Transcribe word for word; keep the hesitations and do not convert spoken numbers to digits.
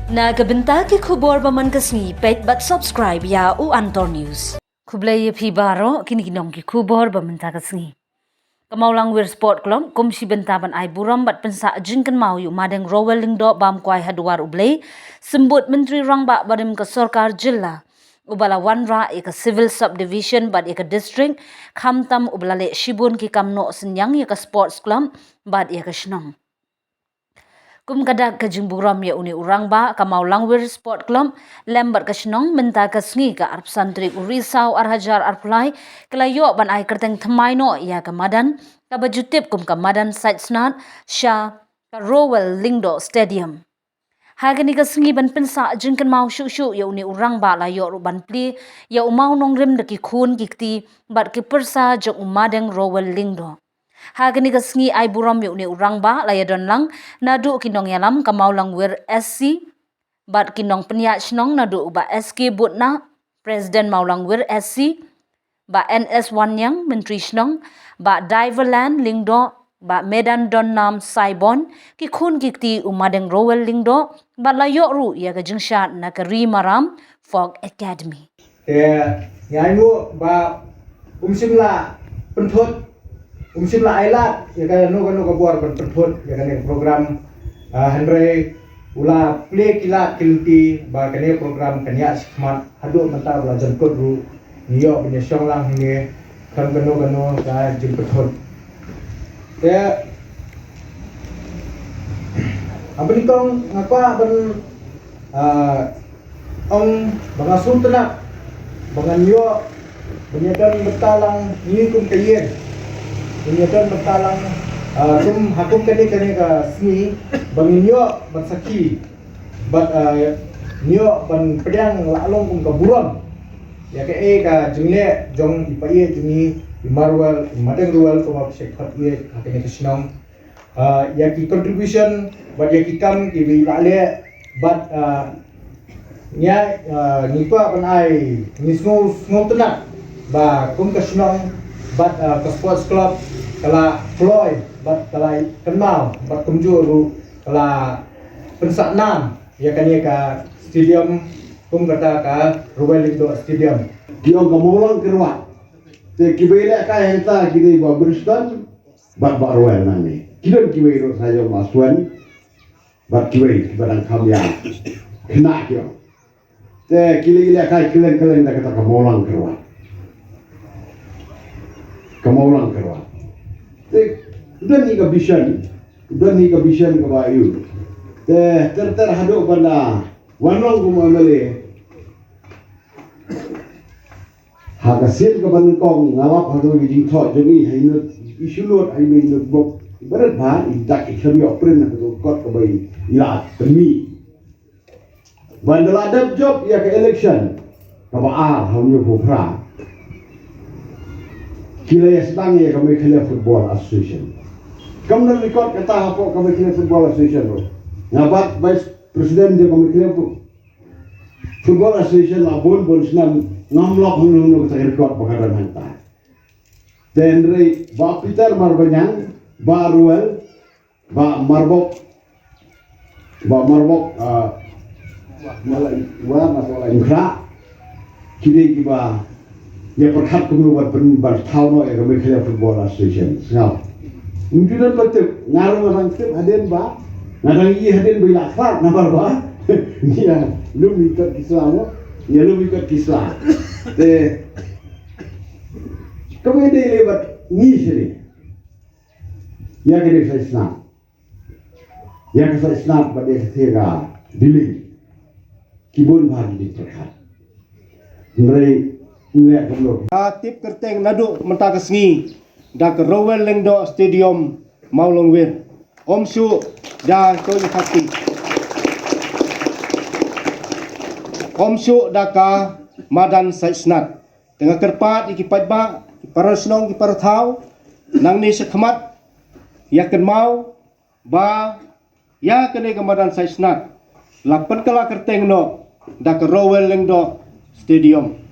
Na ka bynta ki khubor ba man ka sngi, peit bad subscribe ïa u Antor News. Khublei ïa phi baroh, kine ki long ki khubor ba mynta ka sngi. Ka Mawlangwir Sport Club, kum shi bynta ban ai burom bad pynsah jingkynmaw ïa u Madeng Rowell Lyngdoh bam kwai ha duwar U Blei, symbud Myntri Rangbah barim ka Sorkar Jylla, uba la wanrah ïa ka Civil Subdivision bad ïa ka District, khamtam uba la leh shibun ki kam noh synñiang ïa ka Sports Club bad ïa ka shnong. Kum ka dak ka jingburom ïa une u rangbah, ka Mawlangwir Sport Club lem bad ka shnong, mynta ka sngi ka arphew san tarik u Risaw ar hajar arphew lai, ka la ïoh ban ai kyrteng thymmai noh ïa ka madan kaba ju tip kum ka Madan Saitsnat sha ka Rowell Lyngdoh Stadium. Ha kane ka sngi ban pynsah jingkynmaw shuh shuh ïa une u rangbah, la ïoh ruh ban plie ïa u mawnongrim da ki khun ki kti bad ki pyrsa jong u Madeng Rowell Lyngdoh. Ha kane ka sngi ai burom ïa une u rangbah la ïadon lang naduh ki nongïalam ka Mawlangwir S C bad ki nongpynïaid shnong, naduh u Bah S K Butnah, President Mawlangwir S C, Bah N S Wanniang, Myntri Shnong, Bah Diverland Lyngdoh, Bah Medandonnam Saibon, ki khun ki kti u Madeng Rowell Lyngdoh, bad la ïoh ruh ïa ka jingshad na ka Ri Maram Folk Academy. Te ngi ainguh ba um shym la pynthut, um shym la ailad ïa kano kano ka bor ban pynthut ïa kane ka program, ah, hynrei u la plie ki lad ki lynti ba kane ka program kan ïaid shakhmat haduh mynta ba la jan kut ruh ngi ïoh ban ïashong lang hangne khlem kano kano ka jingpynthut. Te haba nyngkong nga kwah ban, ah, ong ba nga sngewtynnat ba ngan ïoh ban ïadon bynta lang ngi kum ka ïing, ban ïadon bynta lang, ah, kum ha kum kane kane ka sngi ba ngin ïoh ban sakhi bad, ah, ngin ïoh ban pdiang la long kum ka burom ïa kaei ka jingleh jong i paid jong ngi i Marwel, i Madeng Rowell, kumba phi shait khot ïa ha kane ka shnong. Ah, ïa ki contribution bad ïa ki kam kiba i la leh bad, ah, ngi, ah, ngi kwah ban ai, ngi sngew, sngewtynnat ba kum ka shnong bad, ah, ka sports club ka la kloi bad ka la kynmaw bad kumjuh ruh ka la pynsah nam ïa kane ka stadium kum kata ka Rowell Lyngdoh Stadium. Ki ong ka Mawlang Kyrwat. Te kiba ïalehkai hangta ki dei Bah Briston bad Bah Rowell nangne. Ki don kiwei ruh sa ïa u Bah Swen bad kiwei kiba dang kham ïa khynnah ki ong. Te ki la ïalehkai kylleng kylleng da kata ka Mawlang Kyrwat. Ka Mawlang Kyrwat. Te don hi ka vision, don hi ka vision kaba ïoh. Te ter ter haduh ban da wan long kum u M L A. Ha ka sien kaba nyngkong nga lap ha kawei ka jingthoh jong ngi ha i Notbok, i Shulut, ha i Notbok. Barit bha i dak i khlem ïoh print ha ka kot kaba i la pynmih. Ban da la dep jop ïa ka election kaba ar ha u hynñiewphew phra, ki la ïa sdang ïa ka Meghalaya Football Association. Kam da record kata hapoh ka Meghalaya Football Association ruh. Nga bat Vice President jong ka Meghalaya Football Association la bun bun snem, ngam lap hangno hangno kata ka record ba ka don hangta. Te hynrei Bah Peter Marbaniang, Bah Rowell, Bah Marbok, Bah Marbok, ah, Mala Iwa, Mala Imkhra, ki dei kiba ïa pyrkhat kumno ban pyn, ban thaw noh ïa ka Meghalaya Football Association. Sngap. Ym ju don ba tip, nga ruh nga dang tip hadien ba, nga dang ïohi hadien ba i la khlad namar ba ïa lum i kot ki sla mo, ïa lum i kot ki sla. Te kaba ïadei lei bad ngi shane. Ïa ka dei sa isnam. Ïa ka sa isnam bad ïa ka thie ka dili. Ki bun bha ki dei pyrkhat. Hynrei ym leh kumno. Ka tip kyrteng naduh mynta ka sngi da ka Rowell Lyngdoh Stadium Mawlangwir. Ym shuh da ka Ïing Khasi. Ym shuh da ka Madan Saitsnat. Te nga kyrpad ïa ki paidbah, ki para shnong, ki para thaw, nangne shakhmat, ïa kynmaw ba ïa kane ka Madan Saitsnat la pynkylla kyrteng noh da ka Rowell Lyngdoh Stadium.